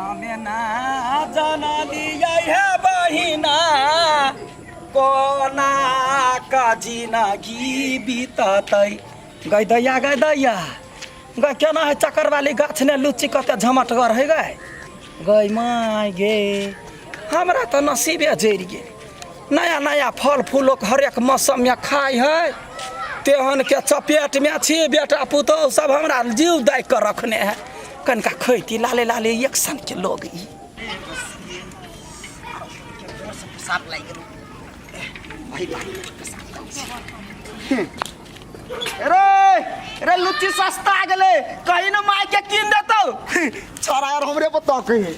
हमे ना जनलियै हे बहिना कोना का जिनगी बीततै। गै दैया, गै दैया, गै केना है चक्कर वाली गाछ ने लुच्ची कते झमटगर है गै। गै my गे, हमरा तऽ नसीबे जरि गेल। नया नया फल फूल लोक हरेक मौसममे खाइ है, तेहन के चपेटमे छी। बेटा पुतोहु सब हमरा जीव दागि कऽ रखने है। कनिका खैती लाले लाले एक सन के लोग ई साफ लागि गेल भाई। रे रे, लुच्ची सस्ता आ गेलै, कहीं न माय के कीन देतौ। छोरा यार हमरे पर तक है।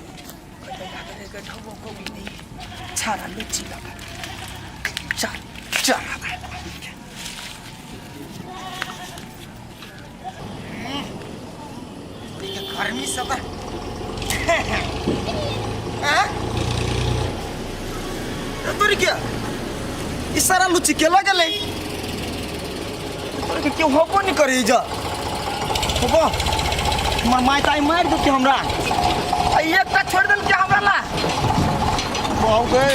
छारा लुच्ची लगा, चल चल। गर्मी सब तोरी क्या ई सारा लुच्ची के लगलै? तोरे के केओ होबो नहीं करे जा होबो। हमर माय ताई मारि देतै हमरा। आ एकटा छोड़ि देलकै हमरा ला। बाप गे,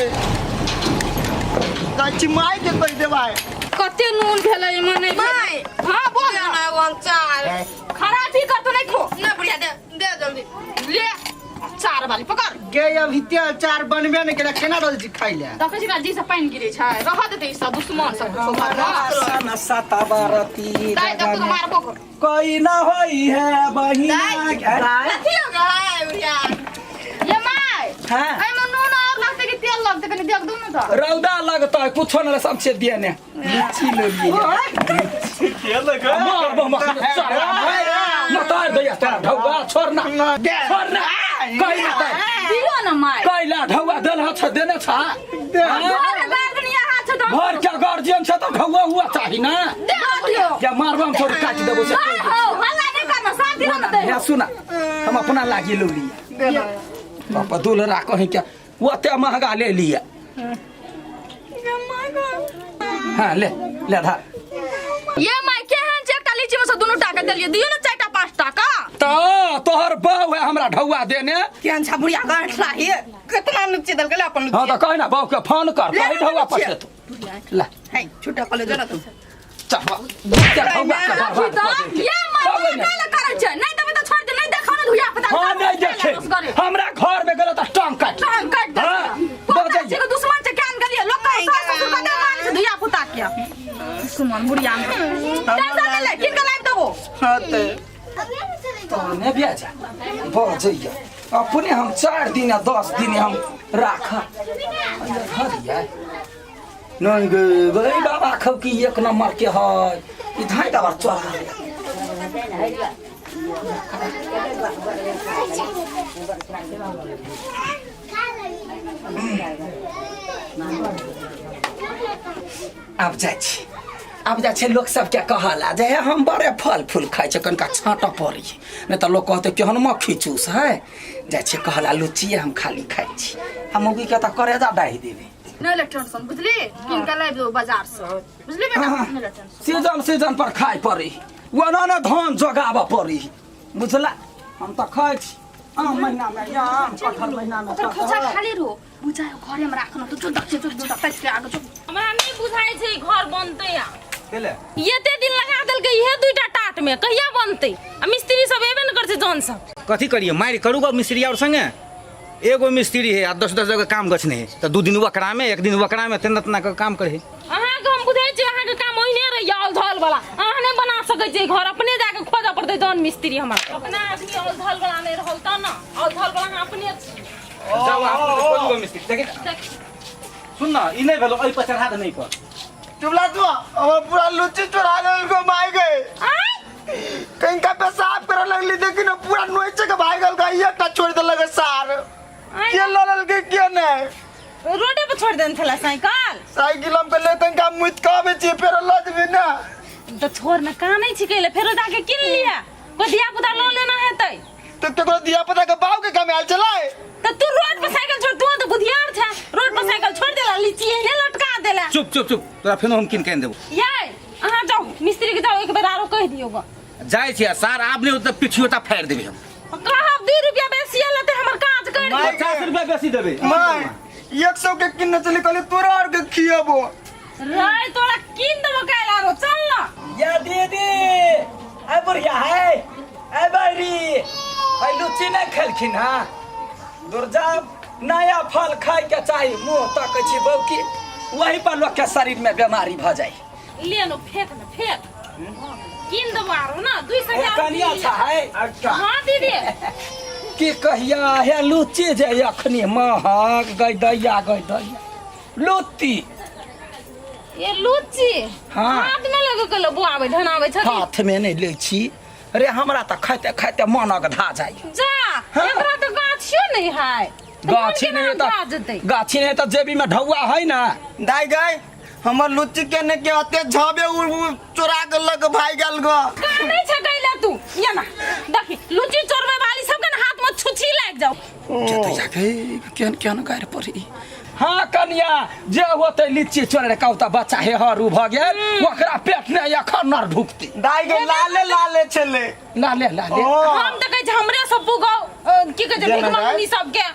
जाइ छी माय के कहि देबै। कते नून भेलै एहिमे नहि भेलै? माय। हाँ, बोल। दे ना एगो अचार। खराबी कर तो नहीं खो। ना बुढ़िया, दे दे जल्दी। ले अचार वाली पकड़। गे अभी ते अचार बनबे नहीं केला, केना रहल छी खाइ ले? देखै छी ना जी से पानि गिरै छै, रह देतै ई सब दुश्मन सब कुछो कर। सन सतबरती दाइ देखो तो मारबो कर। कोई ना होई है बहिना। कथी हो गए बुढ़िया? ये my, हाँ। एहिमे नून और लगतै कि तेल लगतै, कनि देख दू ने तऽ। रौदा लगता है कुछो न सब से दिए ने लीची ले लिए मार बम मतार दैया तोरा ढौआ। छोड़ ना, छोड़ ना, कहि ना तै। दियो न my. कैला ढौआ देल छ, देने छ। घर गार्जियन यहाँ छ तऽ। घर के गार्जियन छ तऽ ढौआ हुआ चाही ना। दे दियो। या मारबम छोड़ काट देबो से। नहीं हो, हल्ला नहीं करना, शांति रहो दे। हे सुना, हम अपना लागी लो लिया पापा दुलरा कहीं क्या ओते महंगा ले लिया। हाँ, ले ले धार। ये my, केहन छै? एकटा लीची में से दुनू टाका देलियै, दियो ने चारिटा पाँच टाका। तो तोहर बहू है हमरा ढौआ देने। केहन छा बुढ़िया गांठ लाही, कितना नुच्ची देलकै अपन हाँ। लुच्ची। तो कही ना, बहू के फोन कर। ले कही ना ढौआ लुच्ची। पछे तू ले। है छुटा कॉलेज ना तू। चल के ढौआ के बर्बाद कर देलकै। ये my, चल मना ने। काहे ला करै छै? नहीं देबै तऽ छोड़ दे, नहीं देखो ने धुइया पता। हाँ, नहीं देखे, हमरा घर में गेलो तऽ टांग काट टांग काट दे। हाँ, पता बजैया। छै कि दुश्मन छै, केहन गेलियै लोक के सास ससुर कते मानै छै धुइया पुता के दुश्मन। बुढ़िया टेंशन नहीं ले, किन के लाइब देबो। हाँ ते तहने बेजा बजैया अपने। हम 4 दिन या 10 दिन हम राख धरिया नहीं गे। गई बाबा खौ की एक नंबर के है ई धाई दबर चोरा ले। आब जाइ छी, आब जाइ छै लोक सबके कहला जे हे हम बड़े फल फूल खाइ छै, कनिका छाँटऽ पड़ै छै, नहि तऽ लोक कहतै केहन मक्खी चूस है। जाइ छै कहला, लुच्चिए हम खाली खाइ छी। आ मौगीके तऽ करेजा डाहि देबै। नहीं ले टेंशन, बुझली? किन के लाइब देबो बाजार से, बुझली बेटा? नहीं ले टेंशन। सीजन सीजन पर खाइ पड़ै, ओना ने धान जोगाबऽ पड़ै, बुझला? हम तऽ खाइ छी आम महीनामे आम, कटहर महीनामे ओकर खोचा कटहर। खाली रहो बुझाय, घरे में राखना तो जो दक्षे जो जो तक के आगे जो। हमरा नहीं बुझाइ छै ई घर बनतै आ केले? एते दिन लगा देलकै इहे दुईटा टाट में, कहिया बनतै? आ मिस्त्री सब एबे न करतै, जन सब। कथी करिए, मारि करू गो मिस्त्री और संगे? एगो मिस्त्री है आ 10 10 जगह काम गछने है, तऽ 2 दिन ओकरा में, एक दिन ओकरा में, तेना तेना के काम करे। अहाँके हम बुझै छी, अहाँके काम ओहिने रहैया ऑल धल वाला। अहाँ नहि बना सकै छियै घर, अपने जाके खोजऽ पड़तै जन मिस्त्री। हमरा अपना आदमी ऑल धल वाला नहि रहल तऽ ने ऑल धल वाला अहाँ अपने छी। जाउ अहाँ अपने खोजू गो मिस्त्री। देखी, सुन न, ई नहि भेलो, एहि पर चढ़ा दे, नहि पर। चुपला तू, हमर पूरा लुच्ची चोरा लेलको माय गए। कहीं का पेशाब करे लगली, देखी ना पूरा नोचे के भाग गेल। कहीं एकटा छोड़ देलक सार, के ल लेलकै के नहीं। रोडे पर छोड़ देने छला साइकिल। साइकिल हम कहले तनिका मुइत के आबै छी, फेर ल जेबी ना। तऽ छोड़ ने, कानै छी कैले? फेरो जाके किन लिया, कोई धिया पुता लऽ लेना हेतै। तो केकरो धिया पुता के बाप के कमायल चलाय। तऽ तू रोड पर साइकिल छोड़, तू तऽ बुधियार छै, रोड पर साइकिल छोड़ देला, लीची एहने लटका देला। चुप चुप चुप, तोरा फेनो हम कीन के आनि देबो। ये अहाँ जाउ मिस्त्री के, जाउ एक बेर आरो कहि दियौ ग। जाइ छी आ सार आब नहि होतै तऽ पिछियोटा फाड़ि देबै हम। कहब 2 रुपया बेसी लेतै, हमर काज बेसी देबै। माय, 100 के किन्ने चली, कहली तोरा और के खियबो। रे तोरा कीन देबो काल्हि आरो, चल ना। या दीदी, ऐ बुढ़िया है, ऐ बैरी, ऐ लुच्ची नहीं खेलखिन। हाँ दुर्जा, नया फल खाय के चाही, मुंह तकै छी बौकी, वही पर लोग के शरीर में बीमारी भ जाय। ले लो, फेंक ना फेंक, कीन देबो आरो ना 200 ए के आरो। कनिया कीन छा है। अच्छा। हाँ दीदी। की कहिया हे, लुच्ची जे अखनी महग गई दैया, गई दैया लुच्ची। ये लुच्ची? हाँ। हाथ में लगे के लो बुआबै धनाबै छथि। हाथ में नहीं लै छी रे, हमरा तऽ खाइते खाइते मन अगधा जाइ। जा। हाँ। एकरा तऽ गाछियो नहीं है। गाछी नहीं तऽ तऽ जेतै। गाछी नहीं तऽ जेबी में ढौआ है ना। दाई गई, हमर लुच्ची के ने के अते झबे उ उ चोरा के लग भाई गेल गो। कानै छै गैले तू, ये ना देखी, लुच्ची चोरबै वाली सबके ना हाथ में छुछी लागि जाओ। जतै जाके केहन केहन गारि पड़ी। हाँ कनिया, जे होते लीची चोरे कहू तऽ बच्चा हे हरू भऽ गेल, ओकरा पेट ने एखन नर ढुकतै। दाई गई, लाले लाले छले। लाले लाले। ओ। हम तऽ कहै छै हमरे सब पुगौ, की कहै छै जेना भीख मंगनी सबके।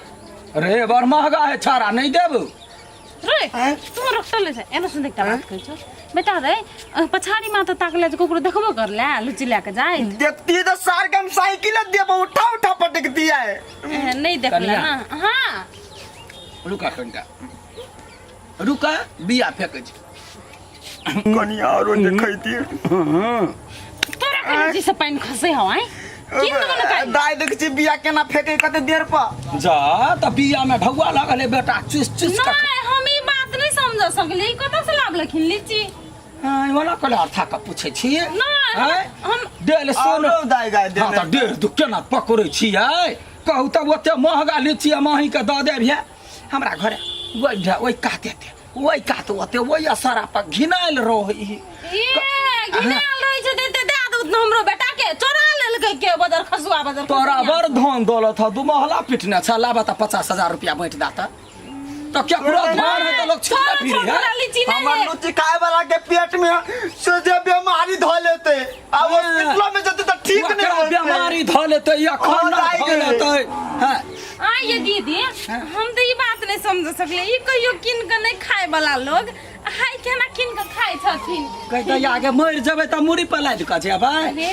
रे बड़ महगा है छाड़ा, नहीं देबू। रे। आँय? तू रखतल छै एना सुन, एकटा बात कहै छौ बेटा रे, पछाड़ी मा तऽ ताकले जे ककरो देखबो करले लुच्ची लए के जाय? देखती तो सार के हम साइकिल देबो, उठा उठा पटक दिया है। नहीं देखले। कनिया। ना हाँ। रुका कनिका रुका, बिया फेंकै छी। कनिया आरो देखैती। तोरा कने जी से पानि खसै हौ आइ किन देबो ने काल्हि। दाई, देख छी बिया केना फेके, कते देर पर। जा तऽ बिया में ढौआ लागल है बेटा, चुस चुस कऽ। नहीं, हम ई बात नहीं समझ सकली, ई कतऽ से लाबलखिन लीची? हाँ, ओना कहले अर्था के पूछै छी। नहीं। आँय? हम डेल सोन आरो दाई गाय हाँ देने। तऽ डेढ़ दू केना पकड़ै छियै कहू तऽ? ओते महगा लीची हम अहीँके दऽ देब। हे हमरा घरे ओहि ओहि कात हेतै, ओहि कात ओते ओहि असरा पर घिनायल रहै। ए घिनायल रहै छै तऽ एते दए दू हमरो बेटा के, चोरा लेलकै के बदर खसुआ बदर। तोरा बड़ धन दौलत ह, दू महला पिटने छ, लाबऽ तऽ 50,000 रुपया बाँटि दे तऽ केकरो धन है तऽ लोग छिटने फिरी है। लीची नहीं हमर ले। लुच्ची खाए वाला के पेट में सोझे बीमारी धो लेते आ हॉस्पिटल में जते तो ठीक नहीं ओकरा होते। बीमारी धऽ लेतै एखन हाँ, दाइ धऽ गे। लेतै। हाँ। आ ये दीदी, हम तऽ ई बात नहीं समझ सकले, ई कहियो कीन के नहीं खाए वाला लोग हाय केना कीन के खाए छथिन? कहि तऽ आगे मरि जेबै तऽ मूड़ी पर लादि कऽ जेबै। रे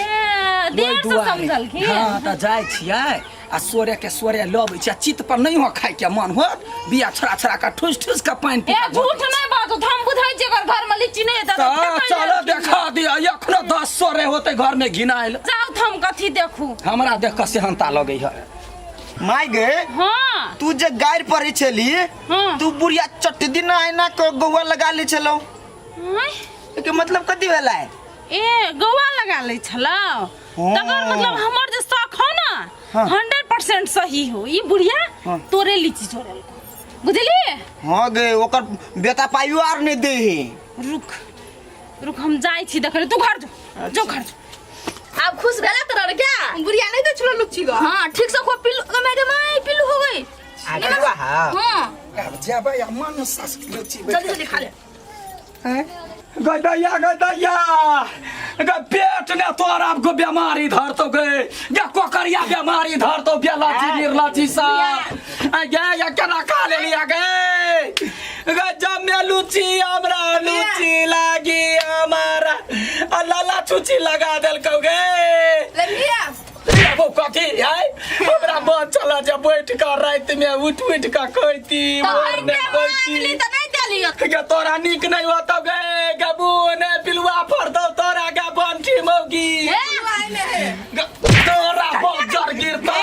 देर से समझलखिन। हाँ तऽ जाइ छियै आ सोरे के सोरे लबै छियै, आ चित पर नहीं हो खाय के मन होत, बिया छड़ा छड़ा के ठुस ठुस के पानि पी ए कऽ झूठ नहीं बाजू, हम बुझै छियै अगर घर में लीची नहीं हेतै तऽ तऽ फेकै चलो लेलखिन। देखा दिअ, एखनो 10 सोरे होते घर में घिनायल। जाउ तऽ हम कथी देखू? हमरा देख कऽ सेहनता लगै है। माय गे। हाँ। तू जे गारि पड़ै छली, हाँ। तू बुढ़िया चट दिन आइना के गौआ लगा लै छलौ। आँय? एके मतलब कथी भेलै? ए गौआ लगा लै छलौ, तकर मतलब हमर जे शौक हो ना, हाँ। 100% सही हो, ई बुढ़िया हाँ। तोरे लीची चोरेलको, बुझलिए? हाँ गे, ओकर बेटा पाइयो आर नहीं दे है। रुक रुक, हम जाइ छी देखै लए, तू घर जो, जो घर जो। आब खुश भेला तोरा रे क्या? बुढ़िया नहीं तो छलो लुच्ची गो। हाँ ठीक से खो पिल्लू तो मेरे माई पिल्लू हो गई। हाँ। आब जेबै आ मन सस लुच्ची। जल्दी जल्दी खा ले। गदैया गदैया गे, पेट ने तोरा को बीमारी धरतो गे, गे कोकरिया बीमारी धरतो, बेलाची निर्लाची सा गे, या केना खा लेलिया गे? गे जमे लुची, हमरा लुची लागी, हमारा आ लाला चुची लगा देलकौ गे। लंगिया। लेबो कथी है? हमरा मन चला जे बैठ कऽ राति में उठ उठ कऽ खैती, भोर में खैती। तो नहीं देलियो। गे तोरा नीक नहीं होतौ गे, गबू ने पिलुआ फरतौ तोरा गे, बंठी मौगी। गे, तोरा बजर गिरतौ,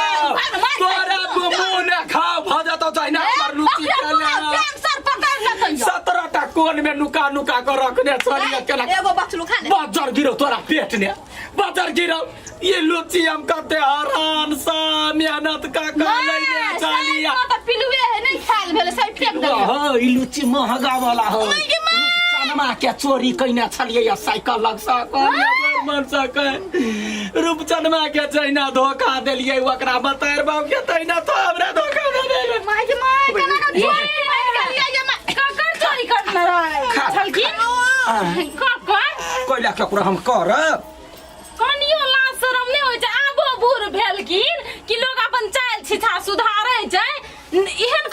तोरा मुँह ने खाव भऽ जेतौ जहिना हमर लुची खेले। कैंसर पकड़ लेतै। 17 टा कोन में नुका नुका कऽ रखने छलियै केना। एगो बचलू खा ले। बजर गिरो तोरा पेट ने, बजर गिरो। ये लुची हम कते हरान सा मेहनत का का लेने चलिया। तो पिलुए है, नहीं खायल भेल, सब फेंक देलियो। हो, ई लुची महगा वाला हो। चनमा के चोरी कइने छलियै या साइकिल लग सा कहलियै मन सकै, रूपचनमा के जहिना धोखा देलियै ओकरा बतैर बाबू के, तहिना तो हमरा धोखा दे देलै। माय के माय, केना का चोरी करिया ये माय? ककर चोरी करने खा। छलखिन ककर? कोइला केकरो हम करब? कनियो लाज शरम नहि होइ छै? आबो बूढ़ भेलखिन कि लोग अपन चालि छिछा सुधारै छै, एहन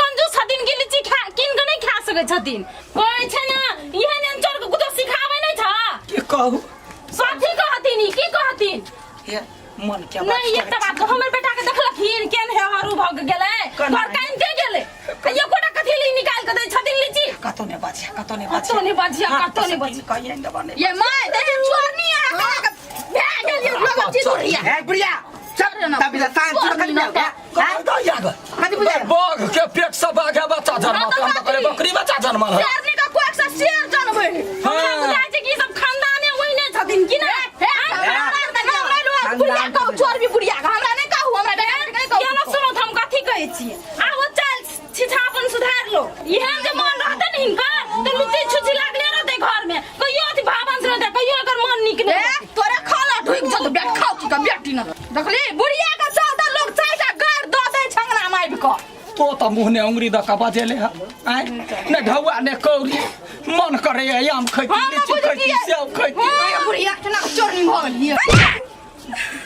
छथिन कहै छै ने इहे ने चोर के कुछो सिखाबै नहि छ की कहू साथी कहथिन ई की कहथिन हे मन के बात नहीं एकटा बात कहू, हमर बेटा के देखलखिन केहन हे हरू भऽ गेलै केना? घर कानिते गेलै आ एकोटा कथी ले निकाल के दै छथिन लीची कतौ ने बाजिया कतौ ने कतौ ने बाजिया, कतौ ने बाजिया। कहिए ने बने ये my देखे चोरनी आ के भए गेल ये लोग चीज उड़िया ए बुढ़िया चल तब इधर सांझ चुरा कथी बुझाओ कह दो याग कथी बुझाओ बाघ के पेट से बाघे बच्चा जन्मल हम तऽ कहले बकरी बच्चा जन्मल है शेरनी का कोख से शेर जनबै हमरा बुझाइ छै कि ई सब खानदाने ओहिने छथिन कि नहि हे हमरा तऽ नाम नहि लो बुढ़िया कहू चोर भी बुढ़िया के हमरा नहि कहू हमरा बेटा के नहि कहू केना सुनो हम कथी कहै छियै आब ओ चाल छिछापन सुधार लो इहे जे मन रहतै ने हिनकर तऽ लुच्ची छुच्ची लागले रहतै घर में कहियो अथी भावन से रहतै कहियो एकर मन नीक नहि ए रहतै। तोरे खाला ढुक जत बेट खाउ की के बेटी न देखली बुढ़िया के चलते लोग चाय गार दऽ दै छंगना में आबि कऽ तो तऽ मुँह ने उंगरी दऽ कऽ बजेले हँ आँय ने ढौआ ने कौड़ी मन करे आम खैती हम लीची खैती बुझतियै सेब खैती हाँ, बुढ़िया केना चोरनी भऽ गेलियै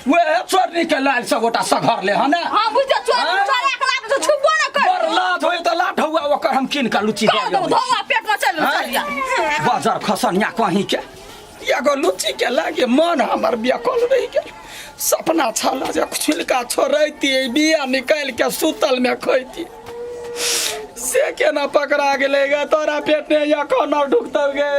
वएह चोरनी के लाल सब गोटा सघर ले हँ ने हाँ बुझ चोर हाँ? चोरा के लाभ तो छुपो न कर बड़ लाज होय तऽ लाठ हुआ ओकर हम कीन कऽ लुच्ची कह दऽ दो अबै छी। धोआ पेट में चल हाँ? चल जा बाजार खसनिया कहीं के एगो लुच्ची के लागे मन हमर बेकल रहि गेल सपना छल जे छिलका छोड़ैती बिया निकालि के सुतल में खैती से केना पकड़ा गेलै गे तोरा पेट में एखन ढुकतौ गे।